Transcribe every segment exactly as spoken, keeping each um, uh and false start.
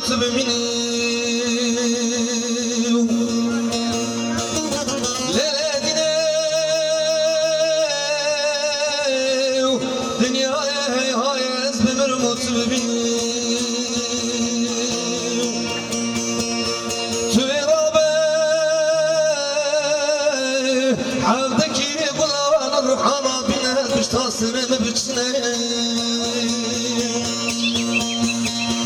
Tu bimînî. Lê lê dînê dinyayê hey hay ez bimirim û tu bimînî. Tu vê rabe hevdekî gulan ruhana bîne pişta serê min biçine.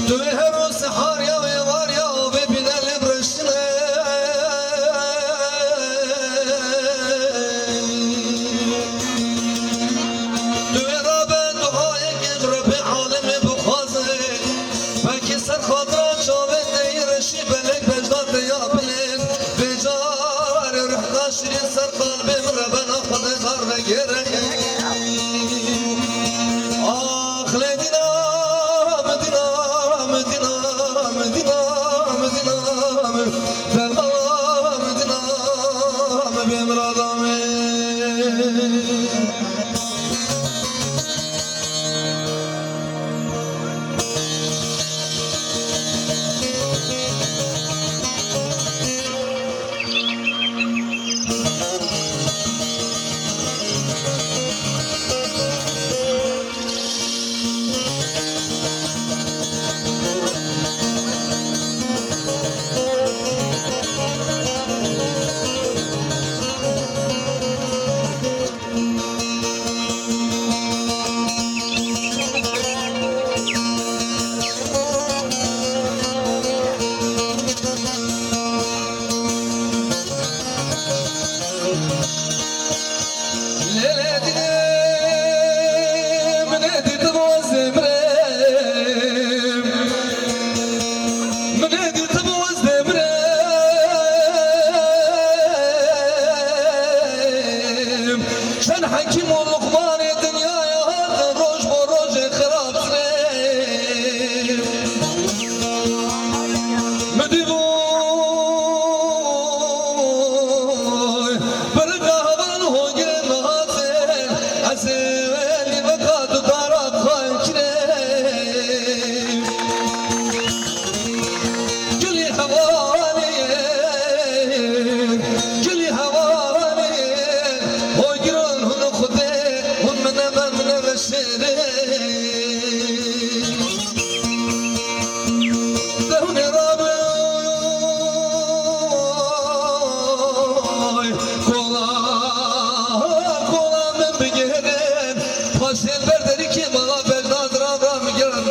Tu vê her roj sehar ya wê var ya avê bîne lê bireştine. Tu vê rabe duayekê ji Rebbê alemê bixwaze. Belkî ser xatira çavê te yê reşî belek bejda te ya bilêt. Vê carê ruhda şirîn ser qalbê min rebena Xwedê dar vegêre. Ax lê dîna min, dîna min, dîna min, dîna min, dîna min, dîna min, derman min, dîna min, bê mirada min. Lê lê dînê min ê dîtibû ez ê mirêm. Min ê dîtibû ez ê mirêm. Çend hekîm û luqmanê dinyayê hatin roj bo rojê xirabtirê. Min dîbû bi riqa heval hogirên min hatin, ez ê wê lîvika dudara xwe kirê. Gilî hevalê, gilî hevalê, hogiran hûn Xwedê, hûn min nebe, min nebe şêrê. De hûn ê rabin, kola, kola min bigihînin, paşên ber derîkê mala Bexdad ra, ra min girin.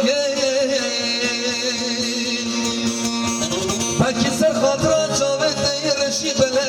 Belkî ser xatira çavê te yê reşî bele,